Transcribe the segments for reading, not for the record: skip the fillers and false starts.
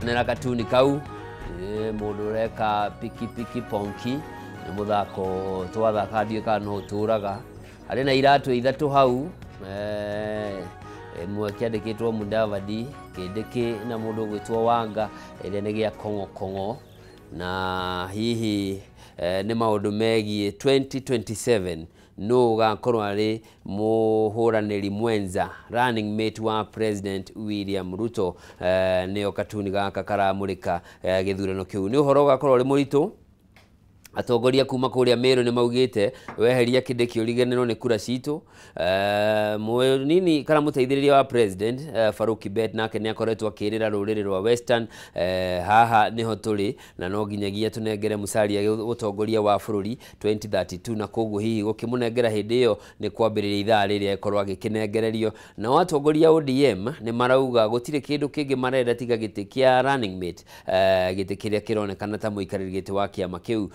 Ũkĩonera katuni kau mũndũ ũreka pikipiki ponki nĩ mũthako twathaka, ndiũĩ kana no ũtũraga. Harĩ na iratũ ithatũ hau, ĩmwe kĩandĩkĩtwo Mudavadi, kĩndĩ kĩ na mũndũ ũgwĩtwo Wanga, ĩrĩa nĩ gĩa kong'o kong'o, na hihi nĩ maũndũ megiĩ 2027, nũ ũgakorwo arĩ mũhũranĩri mwenza, running mate wa President William Ruto. Nĩyo katuni gaka karamũrĩka gĩthurano kĩu. Nĩ ũhoro ũgakorwo ũrĩ mũritũ. Atongoria kuma kũrĩa Meru nĩ maugĩte weheria Kindiki ũriganĩrwo nĩ kura citũ. Mũnini kana mũteithĩrĩria wa president, Farouk Kibet, nake nĩ akoretwo akĩrĩra rũrĩrĩ rwa Western, haha nĩho tũrĩ na no nginyagia tũnengere Musalia ũtongoria wa bũrũri 2032, na koguo hihi gũkĩmũnengera hĩndĩ ĩyo nĩ kwambĩrĩria ithaa rĩrĩa ĩkorwo agĩkĩnengererio. Nao atongoria ODM nĩ marauga gũtirĩ kĩndũ kĩngĩ marenda tiga gĩtĩ kĩa running mate, gĩtĩ kĩrĩa kĩronekana ta mũikarĩri gĩtĩ wa kĩama kĩu,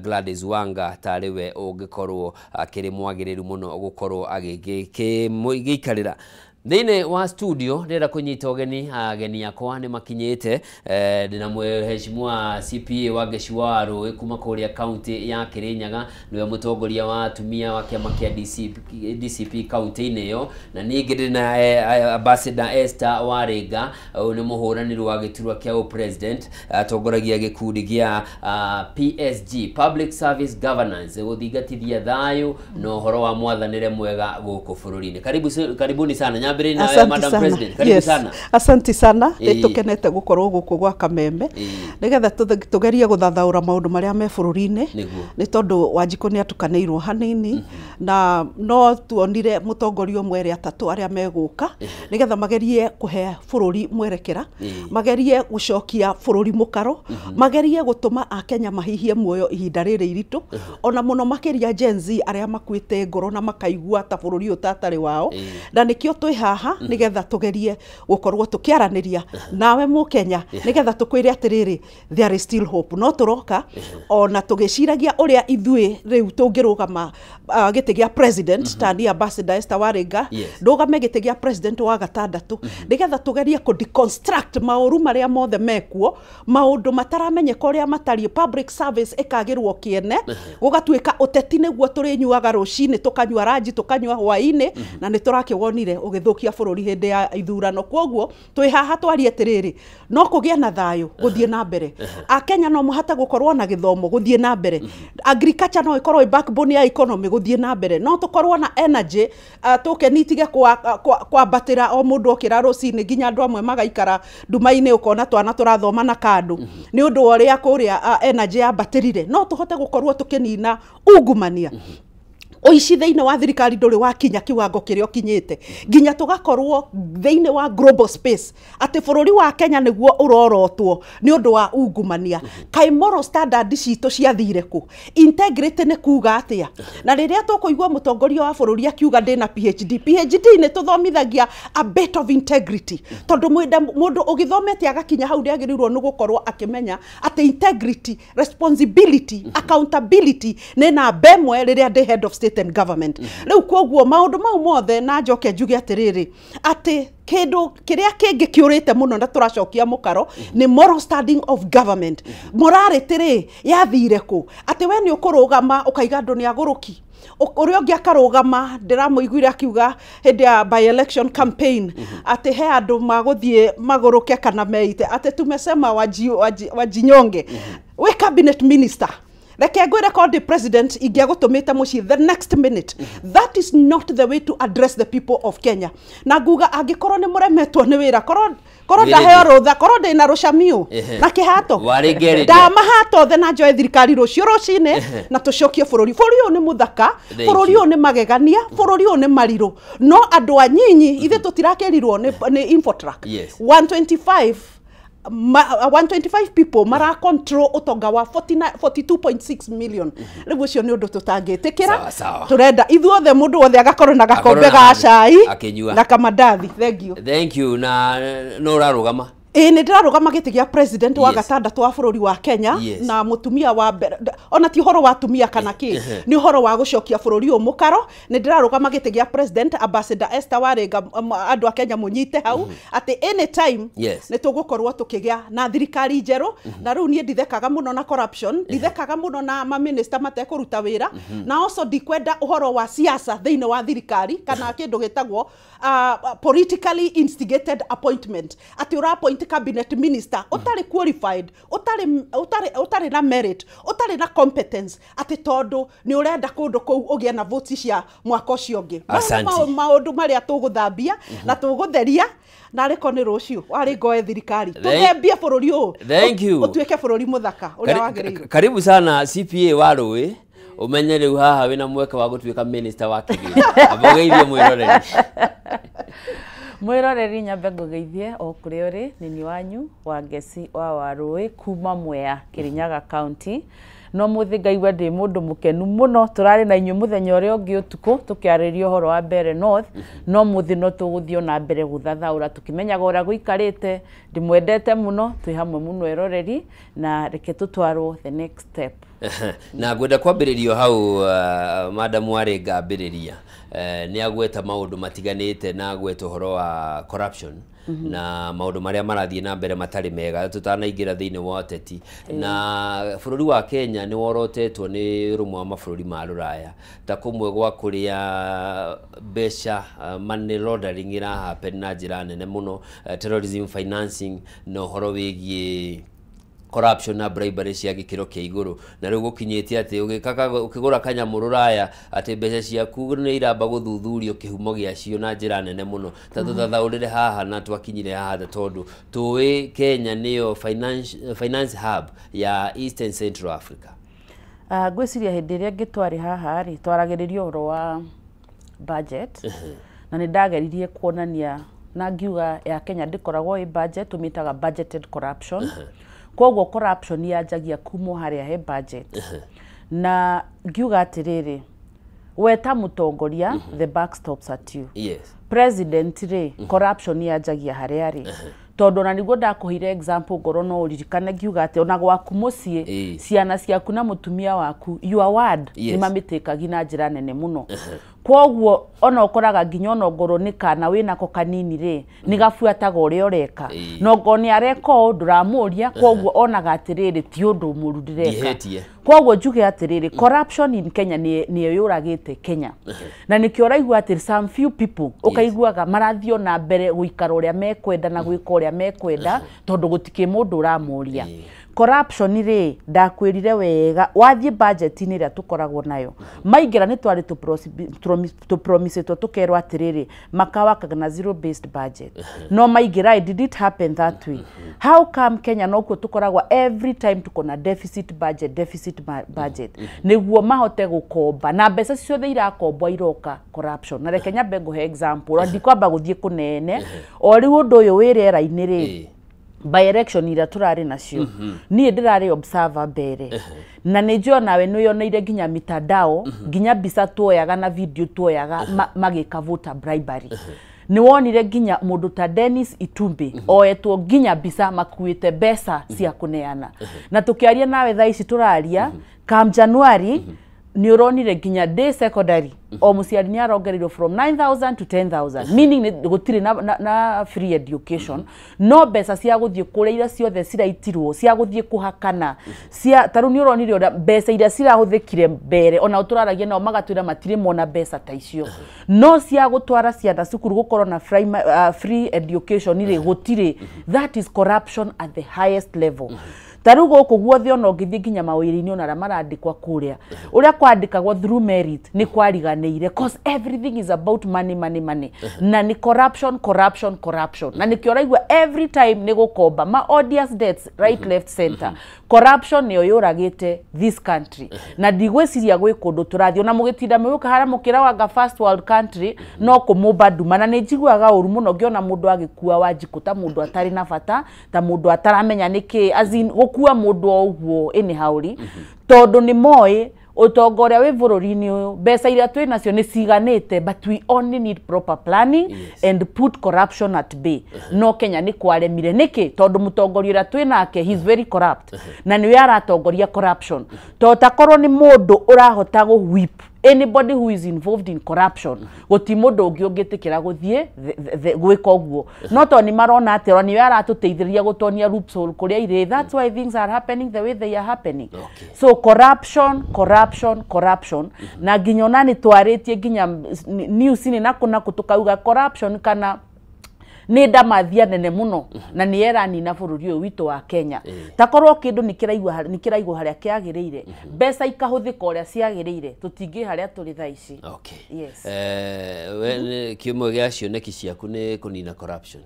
Gladys Wanga, tarĩ we ũngĩkorwo akĩrĩ mwagĩrĩru mũno gũkorwo agĩgĩikarĩra. Thĩinĩ wa studio ndĩrenda kũnyita ũgeni ageni akwa nĩ makinyĩte. Ndĩna mheshimiwa CPA wa Ngeci wa Rũĩ kuma kũrĩa kaunti ya Kĩrĩnyaga, nĩwe mũtongoria wa atumia wa kĩama kĩa DCP kaunti-inĩ ĩyo, na ningĩ ndĩna Ambassador Esther Warĩnga, ũyũ nĩ mũhũranĩri wa gĩturwa kĩa president, atongoragia gĩkundi gĩa PSG, Public Service Governance, gũthingatithia thayũ na ũhoro wa mwathanĩre mwega gũkũ bũrũri-inĩ. Karibu, karibuni sana. Nyambĩrĩrie nawe, Asante Madam sana. President, karibu Yes. sana. Asante sana. Nĩ tũkenete gũkorwo gũkũ gwa Kameme nĩgetha tũgerie gũthathaũra maũndũ marĩa me bũrũri-inĩ, nĩ tondũ Wanjikũ nĩ atukanĩirwo hanini, na no tuonire mũtongoria ũmwe erĩ atatũ arĩa megũka nĩgetha magerie kũhe bũrũri mwerekera, magerie gũcokia bũrũri mũkaro, magerie gũtũma akenya mahihie muoyo ihinda rĩrĩ iritũ, ona mũno makĩria Gen Z arĩa makuĩte ngoro na makaigua ta bũrũri ũyũ tatarĩ wao. Na nĩkĩo twĩ haha nĩgetha tũgerie gũkorwo tũkĩaranĩria nawe mũkenya, nĩgetha tũkwĩre atĩrĩrĩ, there is still hope. No tũroka ona tũgĩciragia ũrĩa ithuĩ rĩu tũngĩrũgama gĩtĩ gĩa president, ta ni Ambassador Esther Warĩnga, ndũgame gĩtĩ gĩa president wa gatandatũ, nĩgetha tũgerie kũ deconstruct maũru marĩa mothe mekuo, maũndũ mataramenyeka ũrĩa matariĩ, public service ĩkagĩrwo kĩene, gũgatuĩka ũteti nĩguo tũrĩnyuaga rũcinĩ, tũkanyua ranji, tũkanyua hwaĩ-inĩ, na nĩ tũrakĩwonire ũgĩthũkia bũrũri hĩndĩ ya ithurano. Koguo twĩ haha twarie atĩrĩrĩ, no kũgĩe na thayũ gũthiĩ na mbere, akenya no mũhate gũkorwo na gĩthomo gũthiĩ na mbere, agriculture no ĩkorwo ĩ backbone ya economy gũthiĩ na mbere, no tũkorwo na energy, tũke nitige kwambatĩra o mũndũ okĩra rũcinĩ, nginya andũ amwe magaikara nduma-inĩ, ũkona twana tũrathoma na kandũ nĩ ũndũ wa ũrĩa kũrĩa energy yambatĩrire. No tũhote gũkorwo tũkĩnina ungumania, ũici thĩinĩ wa thirikari ndũrĩ wakinya kiwango kĩrĩa ũkinyĩte, nginya tũgakorwo thĩinĩ wa global space atĩ bũrũri wa Kenya nĩguo ũrorotwo nĩ ũndũ wa ungumania. Kaĩ moral standard citũ ciathire kũ? Integrity nĩ kuga atĩa? Na rĩrĩa tũkũigua mũtongoria wa bũrũri akiuga ndĩna PhD, PhD nĩ tũthomithagia a bit of integrity, tondũ mũndũ ũgĩthomete agakinya hau nĩagĩrĩirwo nĩ gũkorwo akĩmenya atĩ integrity, responsibility, accountability nĩ namba ĩmwe rĩrĩa ndĩ head of state and government. Rĩu koguo maũndũ mau mothe, na njoke njuge atĩrĩrĩ, atĩ kĩndũ kĩrĩa kĩngĩ kĩũrĩte mũno na tũracokia mũkaro nĩ moral standing of government. Morality rĩ, yathire kũ? Atĩ we nĩ ũkũrũgama ũkaiga andũ nĩ agũrũki, ũrĩa ũngĩ akarũgama, ndĩramũiguire akiuga hĩndĩ ya by election campaign atĩ he andũ magũthiĩ magũrũke kana meite, atĩ tumesema wajinyonge. Wĩ cabinet minister, reke ngwĩre, korwo ndĩ president ingĩagũtũmĩte mũciĩ the next minute. That is not the way to address the people of Kenya. Na nguga angĩkorwo nĩ mũremetwo nĩ wĩra, korwo Wĩrĩthĩ. ndaheo rũtha, korwo ndĩna rũcamiũ na kĩhato, Warĩngĩrĩria. ndamahata othe na njoe thirikari rũciũ rũcinĩ na tũcokie bũrũri. Bũrũri ũyũ nĩ mũthaka, Thank bũrũri you. ũyũ nĩ magegania, bũrũri ũyũ nĩ marirũ, no andũ anyinyi ithuĩ tũtirakĩrirwo nĩ Infotrack. 125 125 people mara control ũtonga wa 49 42.6 million. Rĩu ũcio nĩ ũndũ tũtangĩtĩkĩra. Sawa, sawa. Tũrenda ithuothe mũndũ wothe agakorwo na gakombe Akorwo ga cai akĩnyua. na kamandathi. Thank you. Thank you. Na no ũrarũgama? Ĩĩ, nĩ ndĩrarũgama gĩtĩ gĩa president wa gatandatũ wa bũrũri wa Kenya. Na mũtumia wa mbere, ona ti ũhoro wa atumia kana kĩ, nĩ ũhoro wa gũcokia bũrũri ũyũ mũkaro. Nĩ ndĩrarũgama gĩtĩ gĩa president, Ambassador Esther Warĩnga. Andũ a Kenya mũnyite hau atĩ anytime nĩ tũgũkorwo tũkĩgĩa na thirikari njerũ. Na rĩu niĩ ndithekaga mũno na corruption, ndithekaga mũno na maminista matekũruta wĩra, na also ndikwenda ũhoro wa siasa thĩinĩ wa thirikari kana kĩndũ gĩtagwo politically instigated appointment, atĩ ũra appoint cabinet minister ũtarĩ qualified, ũtarĩ na merit, ũtarĩ na competence, atĩ tondũ nĩ ũrenda kũndũ kũu ũgĩe na votes cia mwaka ũcio ũngĩ. Mau nĩ Asante. maũndũ marĩa tũgũthambia na tũgũtheria, na rĩko nĩ rũciũ warĩ ngoe thirikari tũthembie bũrũri ũyũ Thank you. ũtuĩke bũrũri mũthaka ũrĩa wagĩrĩire. Karibu sana CPA wa Rũĩ, ũmenye rĩu haha wĩna mweke wa gũtuĩka minister wa kĩgĩna. Amba ũgeithie mwĩroreri. Mwiroreri, nyambe ngũgeithie o kũrĩa ũrĩ. Nini wanyu wa Ngeci wa Warũĩ kuma Mwea, Kirinyaga County. No mũthĩ ngaigua ndĩ mũndũ mũkenu mũno. Tũrarĩ na inyuĩ mũthenya ũrĩa ũngĩ ũtukũ tũkĩarĩria ũhoro wa Mbere North, no mũthĩ no tũgũthiĩ ona mbere gũthathaũra tũkĩmenyaga ũrĩa gũikarĩte. Ndĩmwendete mũno, twĩ hamwe mũno eroreri, na reke tũtwarwo the next step. Na ngwenda kwambĩrĩrio hau madam Warĩnga ambĩrĩria, nĩ agweta maũndũ matiganĩte na agweta ũhoro wa corruption na maũndũ marĩa marathiĩ na mbere matarĩ mega tũtanaingĩra thĩinĩ wa ũteti. Na bũrũri wa Kenya nĩ worotetwo nĩ rũmwe wa mabũrũri ma rũraya ta kũmwe gwa kũrĩa mbeca, money laundering ĩra happen na njĩra nene mũno, terrorism financing na ũhoro wĩgiĩ corruption na bribery cia gĩkĩro kĩa igũrũ. Na rĩu gũkinyĩte atĩ ũkĩgũra kanyamũ rũraya, atĩ mbeca ciaku nĩ iramba gũthuthurio kĩhumo gĩacio na njĩra nene mũno. Ta tũthathaũrĩre haha na twakinyire haha ta tondũ tũĩ Kenya nĩyo finance hub ya East and Central Africa. Ngwĩciria hĩndĩ ĩrĩa ĩngĩ twarĩ haha rĩ, twaragĩrĩria ũhoro wa budget, na nĩ ndageririe kuonania na ngiuga ya Kenya ndĩkoragwo ĩ budget, tũmĩtaga budgeted corruption. Koguo corruption yanjagia kumwo harĩa he budget, na ngiuga atĩrĩrĩ, we ta mũtongoria, the buck stops at you. President rĩ, corruption yanjagia harĩa rĩ, tondũ ona nĩguo ndakũheire example, ngorwo no ũririkane, ngiuga atĩ ona gwaku mũciĩ, ciana ciaku na mũtumia waku, your word, nĩ mamĩtĩkagi na njĩra nene mũno. Koguo ona ũkoraga nginya ona ongorwo nĩ kana wĩnako kanini rĩ, nĩ gabuataga ũrĩa ũreka, na ongorwo nĩ areka ũũ ndũramũria. Koguo onaga atĩrĩrĩ, ti ũndũ mũru ndĩreka. Ndihĩtie. Koguo njuge atĩrĩrĩ, corruption in Kenya nĩ yũragĩte Kenya, na nĩkĩo ũraigua atĩ some few people ũkaiguaga marathiĩ ona mbere gũikara ũrĩa mekwenda na gwĩka ũrĩa mekwenda, tondũ gũtikĩ mũndũ ũramoria. Corruption rĩ, ndakwĩrire wega, wathiĩ budget-inĩ ĩrĩa tũkoragwo nayo, maingĩra nĩ twarĩ tũpromisĩtwo tũkerwo atĩrĩrĩ, makawakaga na zero based budget, no maingĩra, did it happen that way? How come Kenya nokuo tũkoragwo every time tuko na deficit budget, deficit budget, nĩguo mahote gũkomba, na mbeca ciothe irakombwo iroka corruption? Na reke nyambe ngũhe example, na ndikwamba gũthiĩ kũnene. O rĩu ũndũ ũyũ wĩ rĩera-inĩ rĩ, by election iria tũrarĩ nacio, niĩ ndĩrarĩ observer mbere, na nĩ njũĩ nawe nĩ yoneire nginya mitandao, nginya mbica tuoyaga na video tuoyaga magĩka voter bribery. Nĩ wonire nginya mũndũ ta Dennis Itumbi oetwo nginya mbica makuĩte mbeca cia kũneana. Na tũkĩaria nawe thaa ici tũraria, come January, nĩ ũronire nginya day secondary o mũciari nĩ arongereirwo from 9000 to 10,000, meaning gũtirĩ na free education. No mbeca cia gũthiĩ kũrĩa iria ciothe ciraitirwo cia gũthiĩ kũhakana cia ta rĩu nĩ ũronire ũrĩa mbeca iria cirahũthĩkire mbere, ona tũraragia nao magatwĩra matirĩ mona mbeca ta icio, no cia gũtwara ciana cukuru gũkorwo na free education rĩ, gũtirĩ. That is corruption at the highest level. Ta rĩu gũkũ guothe ona ũngĩthiĩ nginya mawĩra-inĩ, ona arĩa marandĩkwa kũrĩa, ũrĩa kwandĩkagwo through merit nĩ kwariganĩire, cause everything is about money, money, money, na nĩ corruption, corruption, corruption. Na nĩkĩo ũraigua every time nĩ gũkomba ma odious debts right, left, center. Corruption nĩyo yũragĩte this country, na ndigwĩciria gwĩ kũndũ tũrathiĩ. Ona mũgĩtinda mũgĩũka harĩa mũkĩrawanga first world country, no kũmũmba nduma. Na nĩ njiguaga ũru mũno ngĩona mũndũ agĩkua Wanjikũ ta mũndũ atarĩ na bata, ta mũndũ ataramenya nĩkĩ, as in gũkua mũndũ o ũguo anyhow, tondũ nĩ moĩ Ũtonga ũrĩa wĩ bũrũri-inĩ ũyũ, mbeca iria twĩ nacio nĩ ciganĩte, but we only need proper planning and put corruption at bay. No Kenya nĩ kwaremire. Nĩkĩ? Tondũ mũtongoria ũrĩa twĩ nake, he is very corrupt, na nĩwe aratongoria corruption. To takorwo nĩ mũndũ ũrahota gũ whip anybody who is involved in corruption, gũti mũndũ ũngĩ ũngĩtĩkĩra gũthiĩ gwĩka ũguo. No to nĩ marona atĩ ona nĩwe aratũteithĩrĩria gũtonia loophole kũrĩa irĩ. That's why things are happening the way they are happening. So corruption, corruption, corruption. Na nginya ona nĩ twarĩtie nginya news-inĩ nakũ nakũ tũkauga corruption kana nĩ ndamathia nene mũno na nĩ ĩranina bũrũri ũyũ witũ wa Kenya. Takorwo kĩndũ nĩ kĩraigwo harĩa kĩagĩrĩire, mbeca ikahũthĩka ũrĩa ciagĩrĩire, tũtingĩ harĩa tũrĩ thaa ici. Yes. We kĩmwe gĩa cioneki ciaku nĩ kũnina corruption.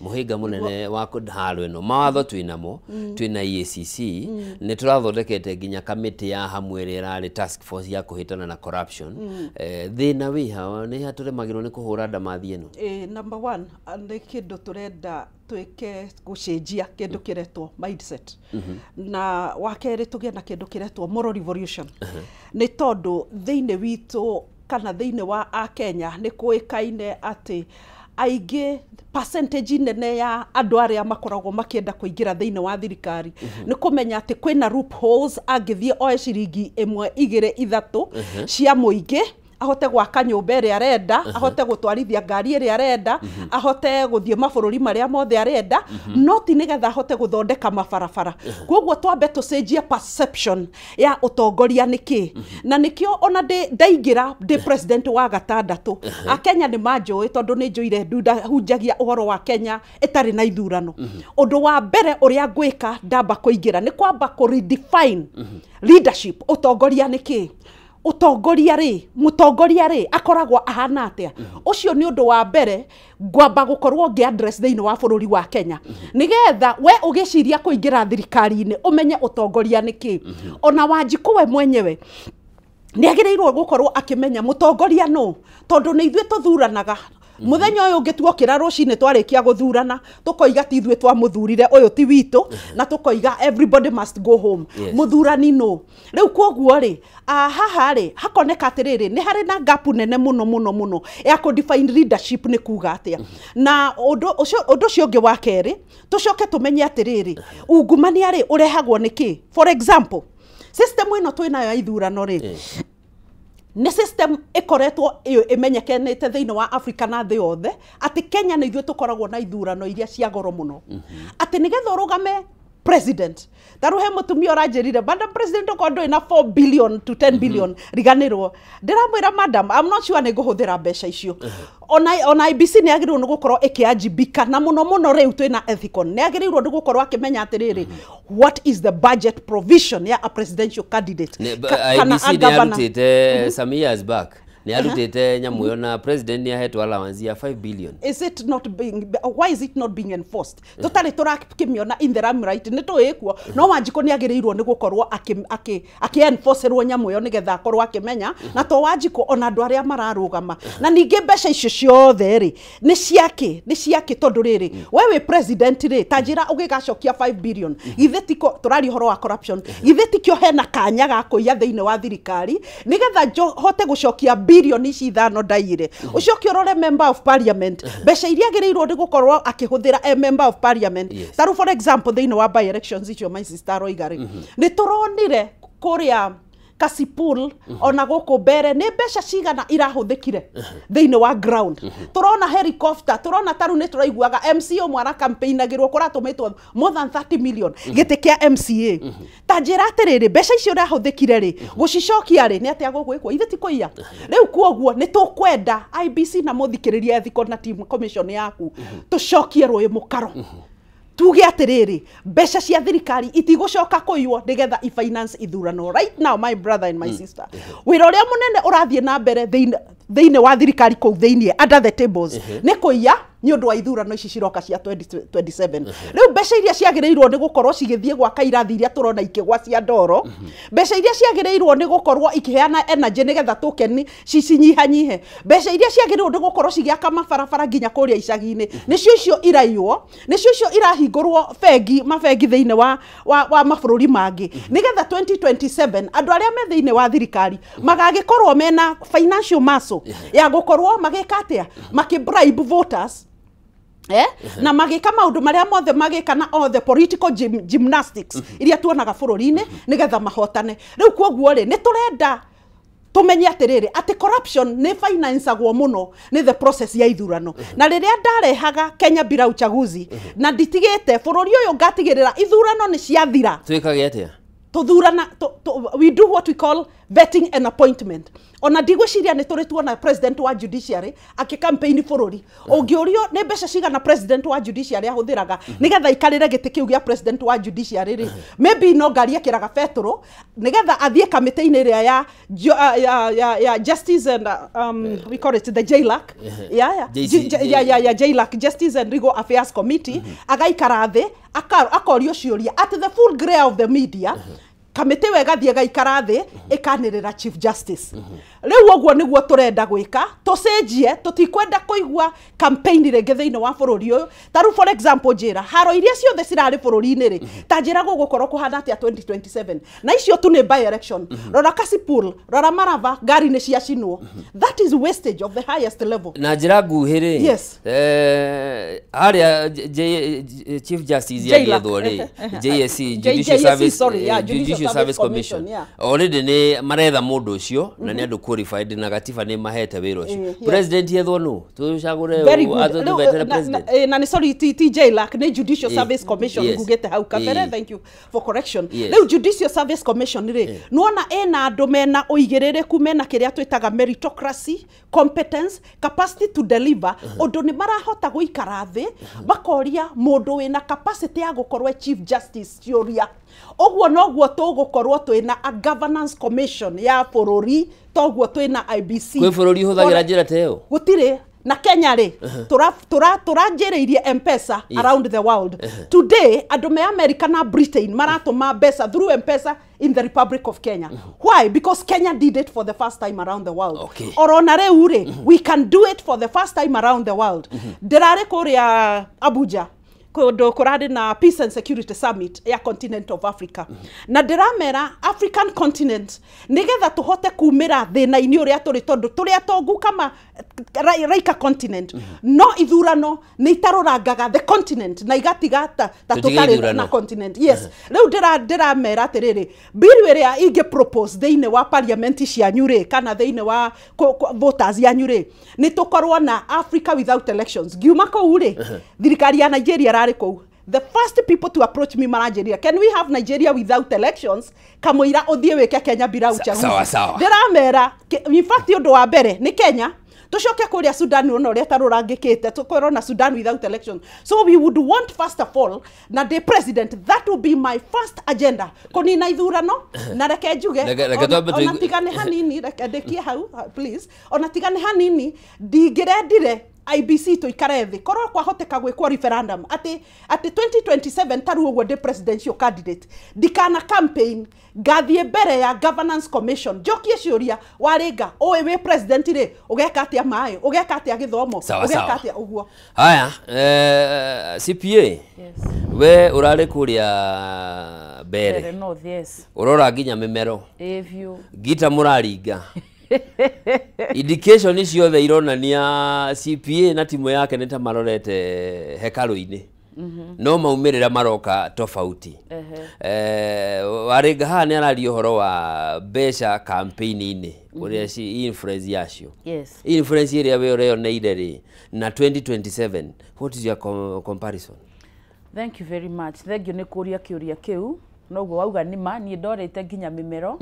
Mũhĩnga mũnene wa haro ĩno, mawatho twĩnamo, twĩna EACC, nĩ tũrathondekete nginya kamĩtĩ ya hamwe ĩrĩa ĩrarĩ task force ya kũhĩtana na corruption. Thĩna wĩ ha? Nĩ ha tũremagĩrwo nĩ kũhũra ndamathi ĩno? Number one, nĩ kĩndũ tũrenda twĩke gũcenjia kĩndũ kĩretwo mindset. Na wa kerĩ tũgĩe na kĩndũ kĩretwo moral revolution. Nĩ tondũ thĩinĩ witũ kana thĩinĩ wa Akenya nĩ kũĩkaine atĩ aingĩ percentage nene ya andũ arĩa makoragwo makĩenda kũingĩra thĩinĩ wa thirikari nĩ kũmenya atĩ kwĩna loopholes, angĩthiĩ oe ciringi 1 2 3 cia mũingĩ, ahote gwaka nyũmba ĩrĩa arenda, ahote gũtwarithia ngari ĩrĩa arenda, ahote gũthiĩ mabũrũri marĩa mothe arenda, no ti nĩgetha ahote gũthondeka mabarabara. Koguo twambe tũcenjie perception ya ũtongoria nĩkĩ. Na nĩkĩo ona ndaingĩra ndĩ president wa gatandatũ, Akenya nĩ manjũĩ tondũ nĩ njũire ndunda hunjagia ũhoro wa Kenya ĩtarĩ na ithurano. Ũndũ wa mbere ũrĩa ngwĩka ndamba kũingĩra nĩ kwamba kũ redefine leadership, ũtongoria nĩkĩ. Ũtongoria rĩ, mũtongoria rĩ akoragwo ahana atĩa? Ũcio nĩ ũndũ wa mbere ngwamba gũkorwo ngĩ address thĩinĩ wa bũrũri wa Kenya, nĩgetha we ũgĩciria kũingĩra thirikari-inĩ ũmenye ũtongoria nĩkĩ. Ona Wanjikũ we mwenyewe nĩ agĩrĩirwo gũkorwo akĩmenya mũtongoria nũ, tondũ nĩ ithuĩ tũthuranaga. Mũthenya ũyũ ũngĩ tuokĩra rũcinĩ twarĩkia gũthurana tũkoiga ti ithuĩ twamũthurire, ũyũ ti witũ, na tũkoiga everybody must go home. Mũthurani nũ? Rĩu koguo rĩ, haha rĩ hakoneka atĩrĩrĩ, nĩ harĩ na gap nene mũno mũno mũno ya kũ define leadership nĩ kuga atĩa. Na ũndũ ũcio ũngĩ wa kerĩ, tũcoke tũmenye atĩrĩrĩ, ungumania rĩ ũrehagwo nĩkĩ? For example, system ĩno twĩnayo ya ithurano rĩ, nĩ system ĩkoretwo ĩmenyekanĩte thĩinĩ wa Africa na thĩ yothe atĩ Kenya nĩ ithuĩ tũkoragwo na ithurano iria cia goro mũno. Atĩ nĩgetha ũrũgame president, tarĩu he mũtumia ũranjĩrire, madam president, okorwo ndũrĩ na 4 billion to 10 billion riganĩrwo. Ndĩramwĩra madam, I'm not sure nĩ ngũhũthĩra mbeca icio. Ona IBC nĩ yagĩrĩirwo nĩ gũkorwo ĩkĩanjibika, na mũno mũno rĩu twĩna Ethicon, nĩ yagĩrĩirwo nĩ gũkorwo akĩmenya atĩrĩrĩ, what is the budget provision ya a presidential candidate? IBC nĩ yarutĩte some years back, nĩ arutĩte nyamũ ĩyo na president nĩ ahetwo allowance ya 5 billion. Is it not being, why is it not being enforced? Tũtarĩ tũrakĩmĩona in the limelight, nĩ tũĩ kuo, no Wanjikũ nĩ agĩrĩirwo nĩ gũkorwo akĩ-enforcerwo nyamũ ĩyo nĩgetha akorwo akĩmenya, na to Wanjikũ ona andũ arĩa mararũgama. Na ningĩ mbeca icio ciothe rĩ, nĩ ciakĩ? Nĩ ciakĩ? Tondũ rĩrĩ, we wĩ president rĩ, ta njĩra ũgĩgacokia 5 billion, githĩ tiko tũraria ũhoro wa corruption, githĩ tikĩo hena kanya ga kũiya thĩinĩ wa thirikari nĩgetha hote gũcokia bilioni ici 5 ndaiyire. Ũcoke ũrore member of parliament, mbeca iria agĩrĩirwo nĩ gũkorwo akĩhũthĩra e member of parliament. Tarĩu for example thĩinĩ wa by elections icio my sister aroiga rĩ, nĩ tũronire kũrĩa Kasipul ona gũkũ mbere nĩ mbeca cigana irahũthĩkire thĩinĩ wa ground. Tũrona helicopter, tũrona tarĩu nĩ tũraiguaga MCA ũmwe aracampaignagĩrwo kũratũmĩtwo more than 30 million gĩtĩ kĩa MCA. Ta njĩra atĩrĩrĩ, mbeca icio ũrahũthĩkire rĩ, gũcicokia rĩ nĩ atĩa gũgwĩkwo? Ithe ti kũiya. Rĩu kuoguo nĩ tũkwenda IBC na mũthikĩrĩria Ethical na team commission yaku tũcokie rũĩ mũkaro. Tuge atĩrĩrĩ, mbeca cia thirikari itigũcoka kũiywo nĩgetha i-finance ithurano. Right now my brother and my sister, wĩra ũrĩa mũnene ũrathiĩ na mbere thĩinĩ thĩinĩ wa thirikari kũu thĩinĩ under the tables nĩ kũiya nĩ ũndũ wa ithurano ici ciroka cia 2027. Rĩu mbeca iria ciagĩrĩirwo nĩ gũkorwo cigĩthiĩ gwaka irathi iria tũrona ikĩgwa cia ndoro, mbeca iria ciagĩrĩirwo nĩ gũkorwo ikĩheana energy nĩgetha tũkeni cicinyihanyihe, mbeca iria ciagĩrĩirwo nĩ gũkorwo cigĩaka mabarabara nginya kũrĩa icagi-inĩ, nĩcio icio iraiywo, nĩcio icio irahingũrwo bengi mabengi thĩinĩ wa mabũrũri mangĩ nĩgetha 2027 andũ arĩa me thĩinĩ wa thirikari magagĩkorwo mena financial muscle ya gũkorwo magĩka atĩa, makĩ bribe voters na magĩka maũndũ marĩa mothe magĩka na all the political gymnastics iria tuonaga bũrũri-inĩ nĩgetha mahotane. Rĩu kwoguo rĩ, nĩ tũrenda tumenye atĩrĩrĩ atĩ corruption nĩ financeagwo mũno nĩ the process ya ithurano. Na rĩrĩa ndarehaga Kenya bila uchaguzi na nditigĩte bũrũri ũyũ ngatigĩrĩra ithurano nĩ ciathira, twĩkage atĩa? Tuthurana we do what we call vetting and appointment. Ona ndigwĩciria nĩ tũrĩ tuona president wa judiciary akĩ campaign bũrũri. Ũngĩũrio nĩ mbeca cigana president wa judiciary ahũthĩraga nĩgetha aikarĩre gĩtĩ kĩu gĩa president wa judiciary rĩ, maybe no ngari ekĩraga betũrũ nĩgetha athiĩ kamĩtĩ-inĩ ĩrĩa ya justice and we call it the JLAC, yeah, JLAC, Justice and Legal Affairs Committee, agaikara thĩ akorio ciũria at the full glare of the media. Kamĩtĩ ĩyo ĩgathiĩ ĩgaikara thĩ ĩkanĩrĩra Chief Justice. Rĩu ũguo nĩguo tũrenda gwĩka, tũcenjie, tũtikwenda kũigua campaign rĩngĩ thĩinĩ wa bũrũri ũyũ. Ta rĩu for example njĩra, haro iria ciothe cirarĩ bũrũri-inĩ rĩ, ta njĩra gũgũkorwo kũhana atĩa 2027. Na icio tu nĩ by election. Rora Kasipul, rora Marava, ngari nĩ ciacinwo. That is wastage of the highest level. Na njĩra nguhĩ rĩ, yes, harĩa Chief Justice yagĩethwo rĩ, JSC, Judicial Service, sorry, yeah, Judicial Service Commission, already nĩ maretha mũndũ ũcio na nĩ andũ qualified na gatiba nĩ mahete wĩra ũcio. President yethwo nũ? Tũcagũre atũvetere president. Na nĩ sorry, ti JLAC, nĩ Judicial Service Commission ngugĩte hau kabere. Thank you for correction. Rĩu Judicial Service Commission rĩ, nĩwona ĩna andũ mena ũigĩrĩrĩku, mena kĩrĩa twĩtaga meritocracy, competence, capacity to deliver, ũndũ nĩ marahota gũikara thĩ makoria mũndũ wĩna capacity ya gũkorwo Chief Justice ciũria. Ũguo noguo tũgũkorwo twĩna a governance commission ya bũrũri, toguo twĩna IBC. Kwĩ bũrũri ũhũthagĩra njĩra ta ĩyo? Gũtirĩ. Na Kenya rĩ, tũranjĩrĩirie M-Pesa around the world. Today andũ me America na Britain maratũma mbeca through M-Pesa in the Republic of Kenya. Why? Because Kenya did it for the first time around the world. Orona rĩu rĩ, we can do it for the first time around the world. Ndĩrarĩ kũrĩa Abuja kũndũ kũrarĩ na Peace and Security Summit ya continent of Africa. Na ndĩramera African continent nĩgetha tũhote kumĩra thĩna-inĩ ũrĩa tũrĩ, tondũ tũrĩ atongu kama raika continent. No ithurano nĩ itarũrangaga the continent na igatiga ta tũtarĩ na continent. Yes. Rĩu ndĩramera atĩrĩrĩ, bill ĩrĩa ingĩ propose thĩinĩ wa parliament cianyu rĩ, kana thĩinĩ wa voters yanyu rĩ, nĩ tũkorwo na Africa without elections. Ngiuma kũu rĩ, thirikari ya Nigeria kũu. The first people to approach me maranjĩrire, can we have Nigeria without elections? Kamũira ũthiĩ wĩke Kenya bila uchaguzi. Sawa sawa. Ndĩramera, in fact ũndũ wa mbere nĩ Kenya, tũcoke kũrĩa Sudan ona ũrĩa tarũrangĩkĩte, tũkorwo na Sudan without election. So we would want first of all, na the president, that will be my first agenda. Kũnina ithurano, na reke njuge, ona tigane hanini, reke ndĩkie hau, please. Ona tigane hanini, ndingĩrendire IBC tuikare thĩ, korwo kwahoteka gwĩkwo referendum atĩ 2027 taru ũguo ndĩ presidential candidate, ndikana campaign, ngathiĩ mbere ya governance commission njokie ciũria, warĩnga ũĩ wĩ president rĩ, ũgeka atĩa maĩ, ũgeka atĩa gĩthomo, ũgeka atĩa ũguo. Haya, CPA, yes, we ũrarĩ kũrĩa Mbere North, yes, ũrora nginya mĩmero ngita mũraringa. Indication ciothe ironania CPA na timu yake nĩ ta marorete hekarũ-inĩ. No maumĩrĩra maroka tofauti. Warĩnga haha nĩ araria ũhoro wa mbeca campaign-inĩ, ũrĩa ci influence yacio. Yes. Influence ĩrĩa we ũreyoneire rĩ, na 2027, what is your comparison? Thank you very much. Thank you nĩ kũria kĩũria kĩu. Noguo wauga nĩ ma, niĩ ndorĩte nginya mĩmero.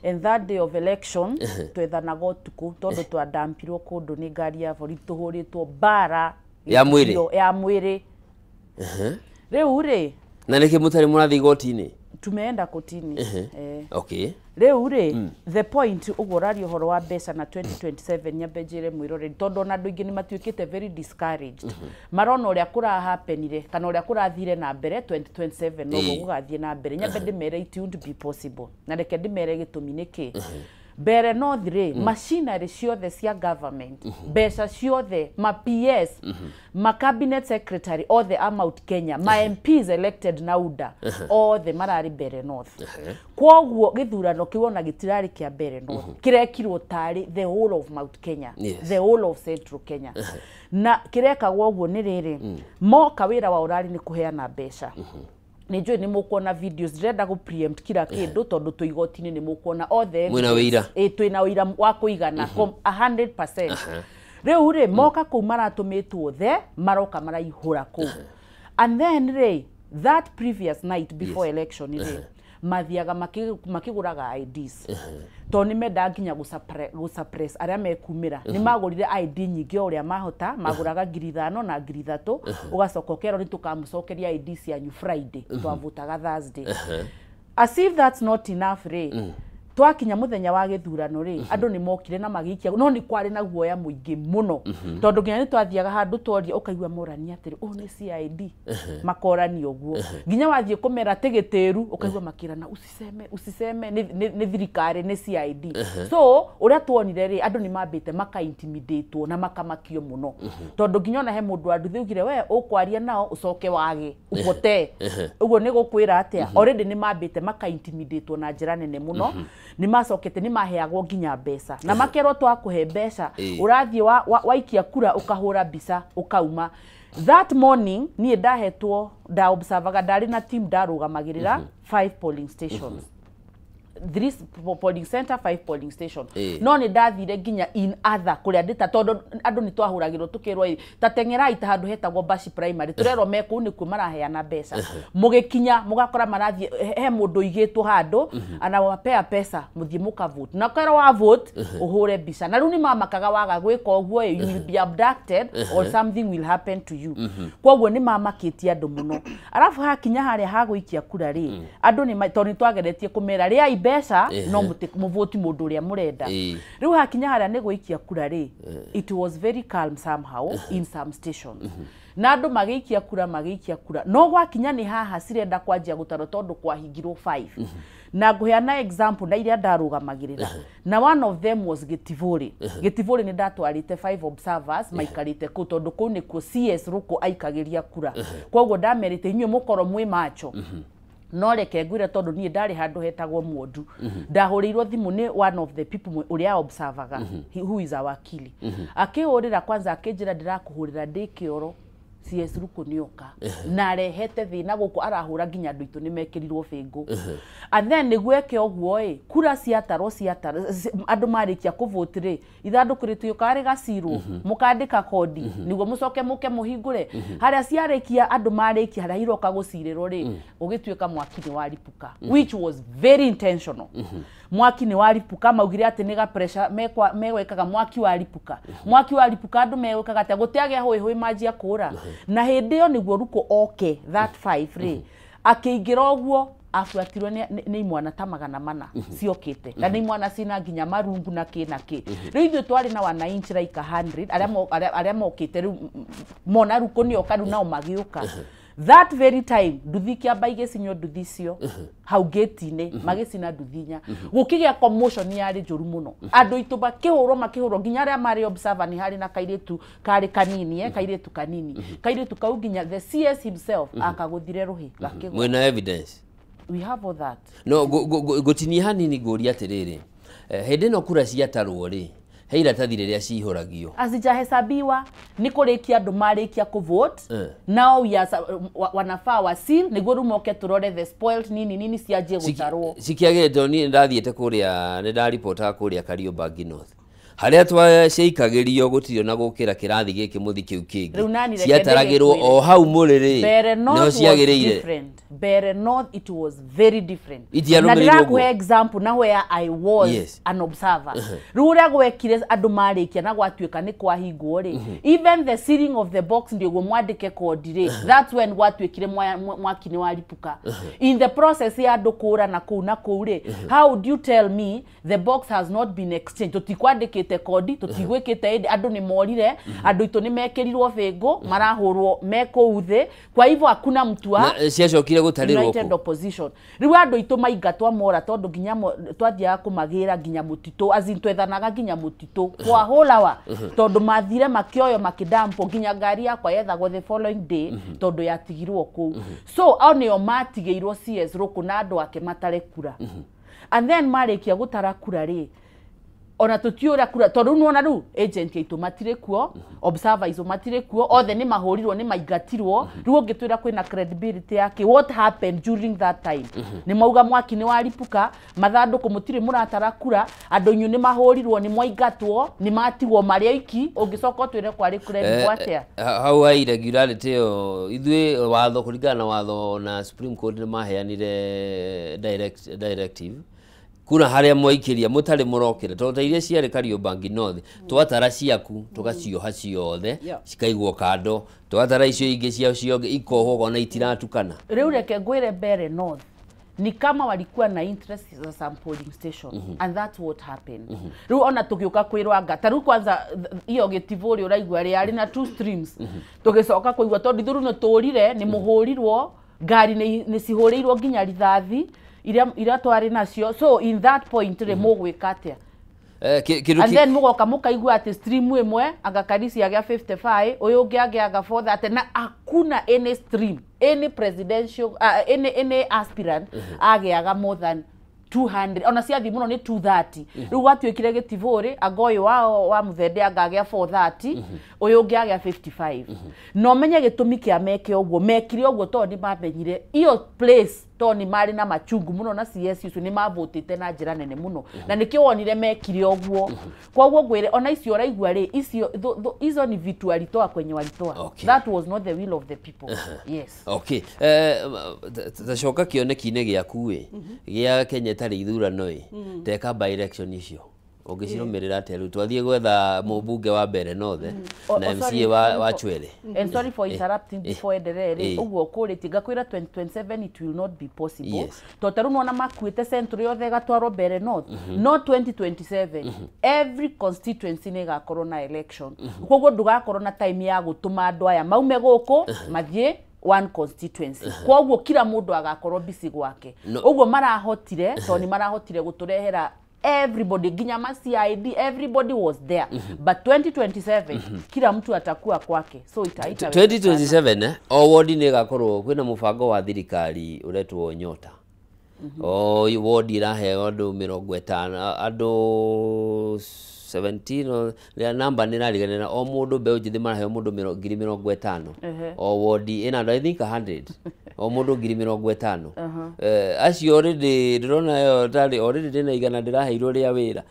And that day of election twethanaga ũtukũ tondũ twandampirwo kũndũ nĩ ngari ya borithi, tũhũrĩtwo mbara ya mwĩrĩ, ya mwĩrĩ. Rĩu rĩ, na nĩkĩ mũtarĩ mũrathiĩ igoti-inĩ? Tumeenda kotini. Okay. Rĩu rĩ, the point ũguo ũraria ũhoro wa mbeca na 2027, nyambe njĩre mwĩroreri, tondũ ona andũ aingĩ nĩ matuĩkĩte very discouraged, marona ũrĩa kũrahapenire kana ũrĩa kũrathire na mbere 2027 noguo gũgathiĩ na mbere. Nyambe ndĩmere it won't be possible, na reke ndĩmere gĩtũmi nĩkĩ. Mbere North rĩ, machinery ciothe cia government, mbeca ciothe, ma PS, ma cabinet secretary othe a Mount Kenya, ma MPs elected na UDA, othe mararĩ Mbere North. Kwoguo gĩthurano kĩu ona gĩtirarĩ kĩa Mbere North, kĩrekirwo tarĩ the whole of Mount Kenya, the whole of Central Kenya. Na kĩrekagwo ũguo nĩ rĩrĩ, moka wĩra wao ũrarĩ nĩ kũheana mbeca. Nĩ njũĩ nĩ mũkuona videos, ndĩrenda gũ preempt kila kĩndũ tondũ twĩ igoti-inĩ, nĩ mũkuona othe. Mwĩna ũira. Ĩ, twĩna ũira wa kũigana 100%. Rĩu rĩ, moka kũu maratũmĩtwo the maroka maraihũra kũu, and then rĩ, that previous night before election rĩ, mathiaga makĩgũraga IDs, tondũ nĩ mendaga nginya gũ suppress arĩa mekumĩra. Nĩ magũrire ID nyingĩ o ũrĩa mahota, magũraga 5,000 na 3,000, ũgacoka ũkerwo nĩ tũkamũcokeria ID cianyu Friday, twavotaga Thursday. As if that's not enough rĩ, twakinya muthenya wa gĩthurano rĩ, andũ nĩ mokire na magĩikia, no nĩ kwarĩ na guoya mũingĩ mũno, tondũ nginya nĩ twathiaga handũ tworia, ũkaigua morania atĩrĩ, ũũ nĩ CID, makorania ũguo, nginya wathiĩ kũmera atĩ gĩtĩru, ũkaigua makĩrana, "Usiseme, usiseme, nĩ thirikari, nĩ CID." So ũrĩa tuonire rĩ, andũ nĩ mambĩte maka-intimidatwo na makamakio mũno, tondũ nginya ona he mũndũ wa nduthi augire, "We ũkwaria nao ũcoke wage upotee." Ũguo nĩ gũkwĩra atĩa, already nĩ mambĩte maka-intimidatwo na njĩra nene mũno. Nĩ macokete nĩ maheagwo nginya mbeca na makerwo, "Twakũhe mbeca, ũrathiĩ waikia kura, ũkahũra mbica, ũkauma." That morning niĩ ndahetwo, ndaobservaga, ndarĩ na team, ndarũgamagĩrĩra five polling stations, three polling center, five polling station. No nĩ ndathire nginya in other kũrĩa ndĩta, tondũ andũ nĩ twahũragĩrwo tũkĩrwo, "Ĩ, ta teng'erai ta handũ hetagwo Bashi Primary, tũrerwo me kũu nĩkuo maraheana mbeca." Mũgĩkinya mũgakora marathiĩ he mũndũ ũigĩtwo handũ anawapea pesa, mũthiĩ mũkavote na kerwo wa vote ũhũre mbica. Na rĩu nĩ mamakaga waga gwĩka ũguo ĩ, you will be abducted or something will happen to you. Koguo nĩ mamakĩtie andũ mũno. Arabu hakinya harĩa hagũikia kura rĩ, andũ nĩ tondũ nĩ twageretie kũmera, "Rĩai mbeca, no mũvoti mũndũ ũrĩa mũrenda." Rĩu hakinya harĩa nĩ gũikia kura rĩ, it was very calm somehow in some stations, na andũ magĩikia kura, no gwakinya nĩ haha cirenda kwanjia gũtarwo, tondũ kwahingirwo 5, na ngũheana example na iria ndarũgamagĩrĩra, na one of them was Gĩtivũrĩ. Gĩtivũrĩ nĩ ndatwarĩte five observers maikarĩte kũu, tondũ kũu nĩkuo CS Rũkũ aikagĩria kura. Koguo ndamerĩte, "Inyuĩ mũkorwo mwĩ macho." No reke ngwĩre, tondũ niĩ ndarĩ handũ hetagwo Mwondu, ndahũrĩirwo thimũ nĩ one of the people ũrĩa observaga, who is our wakili. Akĩhũrĩra kwanza akĩnjĩra, "Ndĩrakũhũrĩra ndĩ kĩoro, CS Ruku nĩoka na arehete thĩna gũkũ, arahũra nginya andũ aitũ nĩmekĩrirwo bĩngũ." And then nĩguo eke ũguo ĩ, kura ciatarwo, andũ marĩkia kũvote rĩ, ithandũkũ rĩtuĩkaga rĩgacirwo, mũkandĩka kodi nĩguo mũcoke mũke mũhingũre harĩa ciarĩkia, andũ marĩkia harĩa iroka gũcirĩrwo rĩ, gũgĩtuĩka mwaki nĩ waripuka, which was very intentional. Mwaki nĩ waripuka, maugire atĩ nĩ ga pressure megwĩkaga, mwaki waripuka, mwaki waripuka, andũ megwĩkaga atĩa, gũtiagĩa hũĩ hũĩ, manjia kũra. Na hĩndĩ ĩyo nĩguo Ruku oke that five rĩ, akĩingĩra ũguo abuatirwo nĩ imwana ta 400 ciokĩte, na nĩ imwana cina nginya marungu na kĩ na kĩ. Rĩu ithuĩ twarĩ na wananchi like 100 arĩa mokĩte rĩu mona Ruku nĩoka, rĩu nao magĩũka. That very time nduthi kĩamba igĩcinwo, nduthi icio hau gate-inĩ magĩcina nduthi inya, gũkĩgĩa commotion yarĩ njũru mũno, andũ aitũ makĩhũrwo, makĩhũrwo, nginya arĩa marĩ observer. Nĩ harĩ na kairĩtu karĩ kanini, kairĩtu kanini, kairĩtu kau nginya the CS himself akagũthire rũhĩ gakĩgwa. Mwĩna evidence? We have all that. No ngũtinia hanini ngũria atĩrĩrĩ, hĩndĩ ĩno kura ciatarwo rĩ, he iratathi rĩrĩa cihũragio? Hazijahesabiwa, nĩ kũrĩkia andũ marĩkia kũvote. Now we are, wanafaa wa seal nĩguo rĩu moke tũrore the spoiled nini nini cianjie gũtarwo. Cikĩagĩrĩte. Tondũ niĩ nĩndathiĩte kũrĩa, nĩndaripotaga kũrĩa Kariobangi North. Harĩa twaciikagĩrio gũtirĩ na gũkĩra kĩrathi gĩkĩ mũthi kĩu kĩngĩ. Ciataragĩrwo o hau mũrĩrĩ. Nĩho ciagĩrĩire. Mbeere North it was very different. Na ndĩrakũhe example na where I was an observer. Rĩu ũrĩa gwekire andũ marĩkia na gwatuĩka nĩ kwahingwo rĩ, even the sealing of the box ndĩguo mwandĩke kodi rĩ, that's when gwatuĩkire mwaki nĩ waripuka. In the process ya andũ kũra na kũu na kũu rĩ, how do you tell me the box has not been exchanged? Tũtikwandĩkĩte kodi, tũtigwĩkĩte ĩndĩ, andũ nĩ morire, andũ aitũ nĩ mekĩrirwo bĩngũ, marahũrwo me kũu thĩ, kwa hivyo hakuna mtu wa ciacokire gũtarĩrwo United Opposition. Rĩu andũ aitũ maingatwa mora tondũ nginya twathiaga kũmagĩra nginya mũtitũ, as in twethanaga nginya mũtitũ kwa hũlawa, tondũ mathire makĩoyo makĩdampo nginya ngari yakwa yethagwo the following day tondũ yatigirwo kũu. So ao nĩo matigĩirwo CS Rũkũ na andũ ake matare kura. And then marĩkia gũtara kura rĩ, ona tũtiũra kura tondũ nĩwona rĩu agent aitũ matirĩ kuo, observer aitũ matirĩ kuo, othe nĩ mahũrirwo nĩ maingatirwo. Rĩu ũngĩtwĩra kwĩna credibility yake, what happened during that time? Nĩ mauga mwaki nĩ waripuka, mathandũkũ mũtirĩ mũratara kura, andũ inyuĩ nĩ mahũrirwo, nĩ mwaingatwo, nĩ matigwo marĩ aiki, ũngĩcoka ũtwĩre kwarĩ credible atĩa? Hau ha irregularity ĩyo ithuĩ watho kũringana na watho na Supreme Court nĩ maheanire directive kura harĩa mwaikĩria mũtarĩ mũrokĩra tondũ ta iria ciarĩ Kariobangi North twatara ciaku tũgacioha ciothe cikaigwo kando, twatara icio ingĩ ciao ciothe ikohwo ona itiratukana. Rĩu reke ngwĩre Mbeere North ni kama walikuwa na interest za some polling station and that's what happened. Rĩu ona tũgĩũka kwĩrwo anga ta rĩu kwanza iyo gĩtibũ rĩ ũraigua rĩ na two streams, tũgĩcoka kũigua tondũ ithuĩ nĩ tũrire nĩ mũhũrirwo ngari nĩ cihũrĩirwo nginya rithathi iria twarĩ nacio. So in that point rĩ mũgwĩka atĩa? And then mũgoka mũkaigua atĩ stream ĩmwe anga Karisi agĩa 55, ũyũ ũngĩ agĩaga 430, na hakuna any stream, any presidential any aspirant agĩaga more than 200, ona ciathiĩ mũno nĩ 230. Rĩu gwatuĩkire gĩtibũ rĩ, anga ũyũ wao wa Mũthende anga agĩa 430, ũyũ ũngĩ agĩa 55. Na ũmenye gĩtũmi kĩa meke ũguo, mekire ũguo tondũ nĩ mamenyire iyo place tondũ nĩ marĩ na machungu mũno na CS ũcio nĩ mavotĩte na njĩra nene mũno, na nĩkĩo wonire mekire ũguo. Koguo ngwĩre ona icio ũraigua rĩ, icio hizo ni vitu walitoa kwenye walitoa. That was not the will of the people. Yes. Okay. Tacoka kĩoneki-inĩ gĩaku ĩ gĩa Kenya ĩtarĩ ithurano ĩ, teka by election icio ũngĩcirũmĩrĩra atĩa? Rĩu twathiĩ gwetha mũmbunge wa Mbeere North na MCA wa Chwele. And sorry for interrupting before endelee rĩ, ũguo ũkũrĩtie ngakwĩra 2027 it will not be possible. Tondũ ta rĩu nĩwona makuĩte central yothe ĩgatwarwo Mbeere North, no 2027 every constituency nĩ ĩgakorwo na election. Koguo ndũgakorwo na time ya gũtũma andũ aya maume gũkũ mathiĩ one constituency. Koguo kila mũndũ agakorwo busy gwake. Ũguo marahotire tondũ nĩ marahotire gũtũrehera everybody, nginya ma CID, everybody was there. But 2027 kila mtu atakuwa kwake. So itaita 2027 o ward nĩ ĩgakorwo kwĩna mũbango wa thirikari ũretwo Nyota. O ward iraheo andũ 50, andũ 17, rĩa namba nĩ rariganĩra, o mũndũ mbeũ njĩthĩ maraheo mũndũ 50,000. O ward ĩna andũ I think 100, o mũndũ 50,000. Acio already ndĩrona ĩyo tarĩ already ndĩna igana ndĩraheirwo rĩa wĩra.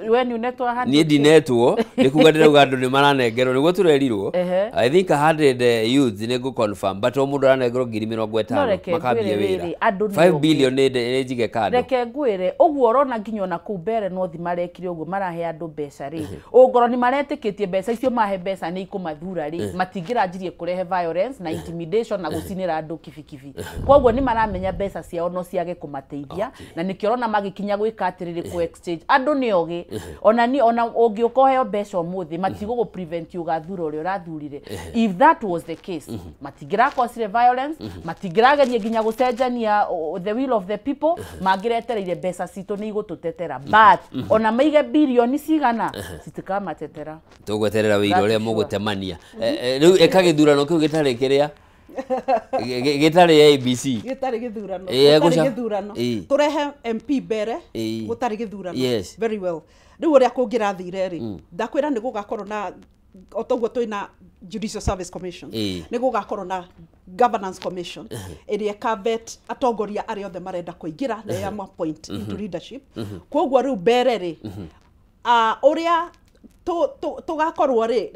We nĩ unetwo 100? Niĩ ndinetwo, nĩ kuga ndĩrauga andũ nĩ maranengerwo nĩguo tũrerirwo. I think 100 youths nĩ ngũ confirm, but o mũndũ aranengerwo 50,000 makambie wĩra. 5 billion nĩ njige kando. Reke ngwĩre ũguo ũrona nginya ona kũu Mbeere North marekire ũguo marahe andũ mbeca rĩ, ũngorwo nĩ maretĩkĩtie mbeca icio mahe mbeca nĩ ikũmathura rĩ, matingĩranjirie kũrehe violence na intimidation na gũcinĩra andũ kibikibi. Koguo nĩ maramenya mbeca ciao no ciage kũmateithia, na nĩkĩo ũrona magĩkinya gwĩka atĩrĩrĩ kũ exchange andũ nĩ ogĩ. Ona ni ona ũngĩũka ũheo mbeca ũmũthĩ matigũgũ prevent ũgathura ũrĩa ũrathurire. If that was the case, matingĩrakosire violence, matingĩrageria nginya gũcenjania the will of the people, mangĩretereire mbeca citũ nĩ igũtũtetera. But ona maige bilioni cigana citikamatetera. Tũgweterera wĩira ũrĩa mũgũtemania. Rĩu ĩka gĩthurano kĩu gĩtarĩ kĩrĩa gĩtarĩ ABC, gĩtarĩ gĩthurano, gĩtarĩ gĩthurano, tũrehe MP mbere gũtarĩ gĩthurano. Very well. Rĩu ũrĩa kũngĩrathire rĩ, ndakwĩra nĩ gũgakorwo na o toguo twĩna Judicial Service Commission, nĩ gũgakorwo na Governance Commission ĩrĩa ĩkavet atongoria arĩa othe marenda kũingĩra na ya appoint into leadership. Koguo rĩu mbere rĩ, Ũrĩa tũgakorwo rĩ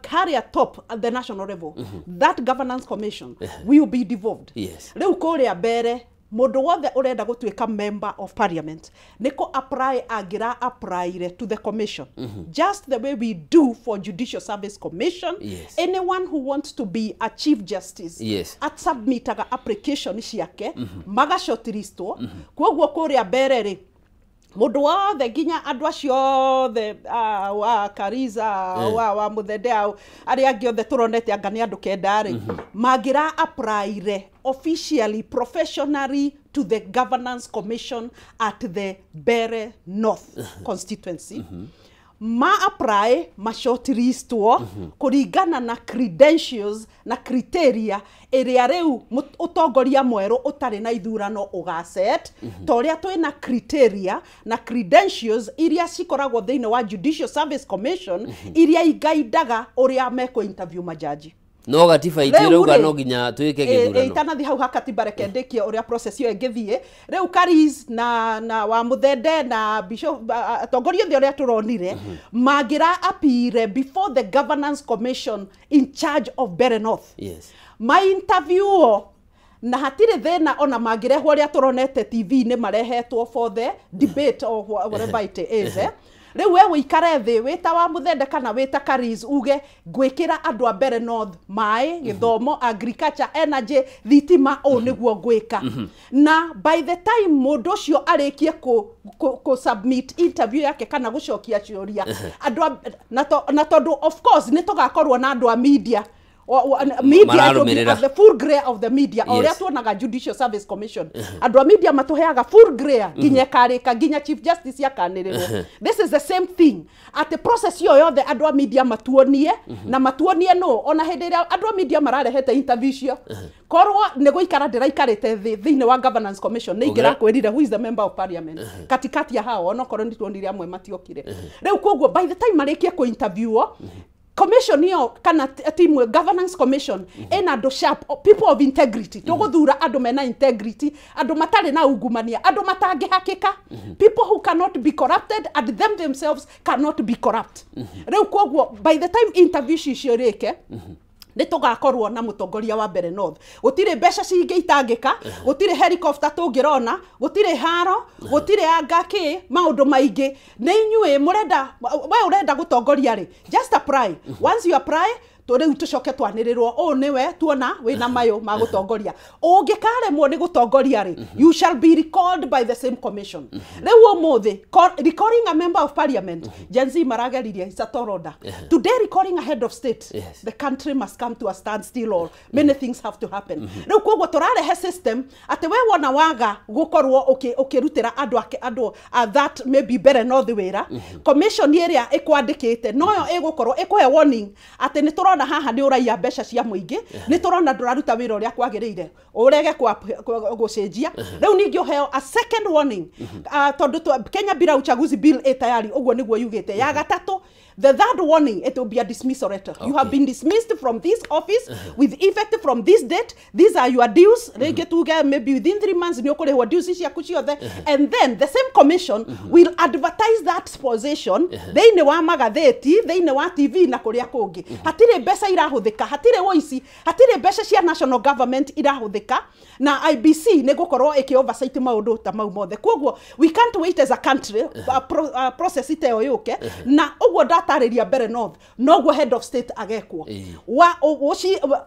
harĩa top at the national level, that governance commission will be devolved. Rĩu kũrĩa mbere mũndũ wothe ũrenda gũtuĩka member of parliament nĩ kũ apply angĩra applyire to the commission, just the way we do for Judicial Service Commission. Anyone who wants to be a chief justice atsubmitaga application ciake, magashortlistwo. Koguo kũrĩa mbere rĩ, mũndũ wothe nginya andũ acio othe wa Kariza, wa Muthende, au arĩa angĩ othe tũronete anga nĩ andũ 9 rĩ, mangĩra applyire officially, professionally to the governance commission at the Mbeere North constituency, ma apply, ma shortlistwo kũringana na credentials na criteria ĩrĩa rĩu ũtongoria mwerũ ũtarĩ na ithurano ũgaset, ta ũrĩa twĩna criteria na credentials iria cikoragwo thĩinĩ wa Judicial Service Commission, iria igaindaga ũrĩa mekũ interview majaji. No gatiba Rĩu itirauga rĩ, no nginya twĩke gĩthurano. Itanathi hau hakatiba, reke ndĩkie ũrĩa process ĩyo ĩngĩthiĩ. Rĩu Karis na wa Muthende na bishop, atongoria othe ũrĩa tũronire mangĩra appear before the governance commission in charge of Mbeere North, ma interview na hatirĩ thĩna ona mangĩrehwo ũrĩa tũronete TV-inĩ marehetwo for the debate or whatever it is, eh? Rĩu we wĩikare thĩ wĩta wa Muthende kana wĩta Karis, uge ngwĩkĩra andũ a Mbeere North maĩ, gĩthomo, agriculture, energy, thitima, ũũ nĩguo ngwĩka. Na by the time mũndũ ũcio arĩkie kũ submit interview yake kana gũcokia ciũria andũ na tondũ of course nĩ tũgakorwo na andũ a media, media, it will be Mararũmĩrĩra. at the full glare of the media, o ũrĩa tuonaga Judicial Service Commission, andũ a media matũheaga full glare nginya ĩkarĩka, nginya chief justice akanĩrĩrwo. This is the same thing, atĩ process ĩyo yothe andũ a media matuonie na matuonie no ona hĩndĩ ĩrĩa andũ a media mararehete interview icio, korwo nĩ gũikara ndĩraikarĩte thĩ thĩinĩ wa governance commission nĩ ingĩrakwĩrire who is the member of parliament katikati ya hao, onokorwo nĩ tuonire amwe matiokire. Rĩu koguo by the time marĩkie kũ interview, commission ĩyo kana team governance commission ĩna andũ sharp, people of integrity. Tũgũthura andũ mena integrity, andũ matarĩ na ungumania, andũ matangĩhakĩka, people who cannot be corrupted and them themselves cannot be corrupt. Rĩu koguo by the time interview icio rĩke, nĩ tũgakorwo na mũtongoria wa Mbeere North. Gũtirĩ mbeca cingĩitangĩka, gũtirĩ helicopter tũngĩrona, gũtirĩ haro, gũtirĩ anga kĩ maũndũ maingĩ. Nĩ inyuĩ mũrenda, we ũrenda gũtongoria rĩ, just apply. Once you apply, rĩu tũcoke twanĩrĩrwo ũũ nĩwe tuona wĩna mayũ ma gũtongoria. Ũngĩkaremwo nĩ gũtongoria rĩ, you shall be recalled by the same commission. Rĩu ũmũthĩ recalling a member of parliament, Gen Z marageririe, it's a tall order. Today recalling a head of state, the country must come to a standstill or many things have to happen. Rĩu koguo tũrarehe system atĩ we wona waga gũkorwo ũkĩrutĩra andũ ake, andũ a that maybe Mbeere North wĩra, commission ĩrĩa ĩkwandĩkĩte noyo ĩgũkorwo ĩkũhe warning atĩ nĩ tũrona haha nĩ ũraiya mbeca cia mũingĩ, nĩ tũrona ndũraruta wĩra ũrĩa kwagĩrĩire, ũrege gũcenjia. Rĩu ningĩ ũheo a second warning, tondũ Kenya Bila Uchaguzi Bill ĩ tayari, ũguo nĩguo yugĩte. Ya gatatũ, the third warning, it will be a dismissal letter. You have been dismissed from this office with effect from this date. These are your dues. Rĩngĩ tuge maybe within 3 months nĩ ũkũrĩhwo dues ciaku ciothe. And then the same commission will advertise that position thĩinĩ wa magathĩti, thĩinĩ wa TV na kũrĩa kũngĩ. Hatirĩ mbeca irahũthĩka, hatirĩ ũici, hatirĩ mbeca cia national government irahũthĩka, na IEBC nĩ gũkorwo ĩkĩ oversight maũndũ ta mau mothe. Koguo we can't wait as a country a process ita ĩyo yũke. Na ũguo ndatarĩria Mbeere North, noguo head of state agekwo wa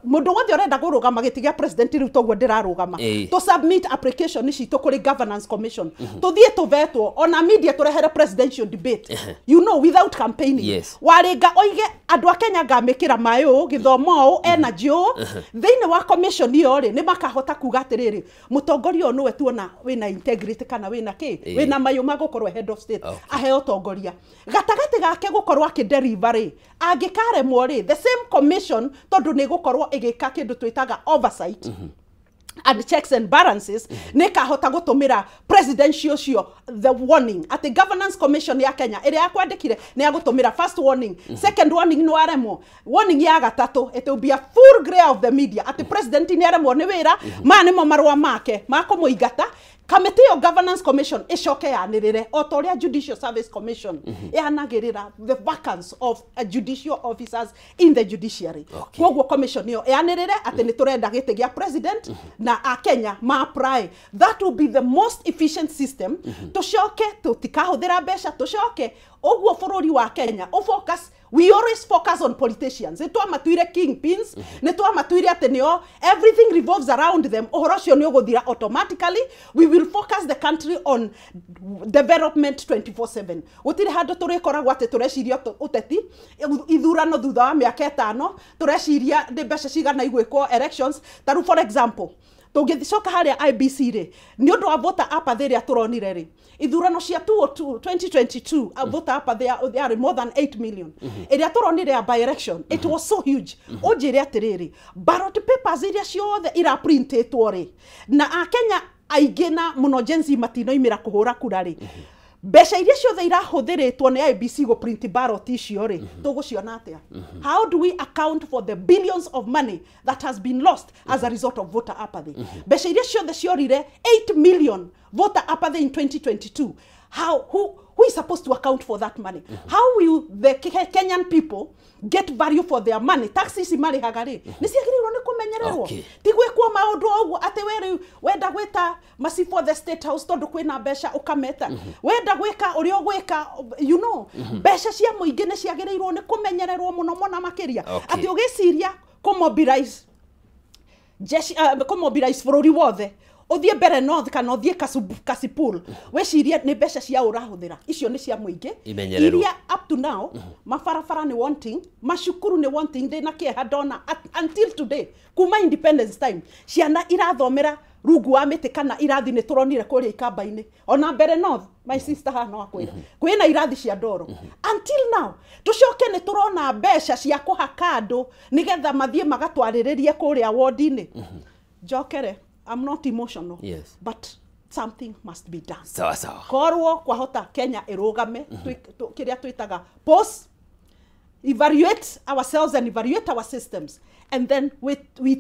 mũndũ wothe ũrenda kũrũgama gĩtĩ gĩa president, rĩu toguo ndĩrarũgama, tũ submit application citũ kũrĩ governance commission, tũthiĩ tũvetwo, ona media tũrehere presidential debate without campaigning. Warĩnga oige andũ a Kenya ngamĩkĩra maĩ ũũ, gĩthomo ũũ, energy ũũ. Thĩinĩ wa commission ĩyo rĩ, nĩ makahota kuga atĩrĩrĩ, mũtongoria ũyũ nĩwe tuona wĩna integrity kana wĩna kĩ, wĩna mayũ ma gũkorwo head of state, aheo ũtongoria. Gatagatĩ gake gũkorwo akĩdeliver rĩ, angĩkaremwo rĩ, the same commission, tondũ nĩ gũkorwo ĩgĩka kĩndũ twĩtaga oversight and checks and balances, nĩ kahota gũtũmĩra presidential ũcio the warning atĩ governance commission ya Kenya ĩrĩa yakwandĩkire nĩ yagũtũmĩra first warning, second warning, nĩ waremwo, warning ya gatatũ, it will be a full glare of the media atĩ president nĩ aremwo nĩ wĩra. Maya nĩmo marũa make ma kũmũingata. Kamĩtĩ ĩyo, Governance Commission, ĩcoke yanĩrĩre o ta ũrĩa Judicial Service Commission yanagĩrĩra the vacance of judicial officers in the judiciary. Koguo commission ĩyo yanĩrĩre atĩ nĩ tũrenda gĩtĩ gĩa president na akenya ma apply. That will be the most efficient system. Tũcoke tũtikahũthĩra mbeca, tũcoke ũguo bũrũri wa Kenya ũfocus. We always focus on politicians. Nĩ twamatuire kingpins, nĩ twamatuire atĩ nĩo everything revolves around them. Ũhoro ũcio nĩ ũgũthira automatically. We will focus the country on development 24/7. Gũtirĩ handũ tũrĩkoragwo atĩ tũreciria ũteti, ithurano thutha wa mĩaka 5, tũreciria nĩ mbeca cigana igwĩkwo elections. Ta rĩu, for example, tũngĩcoka harĩa IEBC rĩ, nĩ ũndũ wa voter apathy ĩrĩa tũronire rĩ, ithurano cia 202 2022, voter apathy yarĩ more than 8 million. Ĩrĩa tũronire ya by election, it was so huge. Ũnjĩre atĩrĩrĩ, ballot papers iria ciothe iraprintĩtwo rĩ, na akenya aingĩ na mũno Gen Z matinoimĩra kũhũra kura rĩ, mbeca iria ciothe irahũthĩrĩtwo nĩ IEBC gũ print ballot icio rĩ, tũgũciona atĩa? How do we account for the billions of money that has been lost as a result of voter apathy? Mbeca iria ciothe ciorire, 8 million voter apathy in 2022, how who is supposed to account for that money? How will the Kenyan people get value for their money? Tax ici marĩhaga rĩ, nĩ ciagĩrĩirwo nĩ kũmenyererwo. Ti gwĩkwo maũndũ o ũguo atĩ we rĩu wenda gwĩta macibũ the State House tondũ kwĩna mbeca ũkameta, wenda gwĩka ũrĩa ũgwĩka. Mbeca cia mũingĩ nĩ ciagĩrĩirwo nĩ kũmenyererwo mũno mũno makĩria. Atĩ ũgĩciria kũmobilize jeshi, kũmobilize bũrũri wothe, ũthiĩ Mbere North kana ũthiĩ Kasipul, wĩcirie nĩ mbeca cia ũrahũthĩra, icio nĩ cia mũingĩ. Imenyererwo. Iria up to now mabarabara nĩ wanting, macukuru nĩ wanting. Ndĩna kĩeha ndona until today, kuma independence time, ciana irathomera rungu wa mĩtĩ kana irathi nĩ tũronire kũrĩa Ikamba-inĩ, ona Mbere North. My sister haha no akwĩra kwĩna irathi cia ndoro until now. Tũcoke nĩ tũrona mbeca cia kũhaka andũ nĩgetha mathiĩ magatwarĩrĩrie kũrĩa wodi-inĩ. Njokere, I'm not emotional, but something must be done. Sawa sawa. Korwo kwahota Kenya ĩrũgame, kĩrĩa twĩtaga pause, evaluate ourselves and evaluate our systems, and then we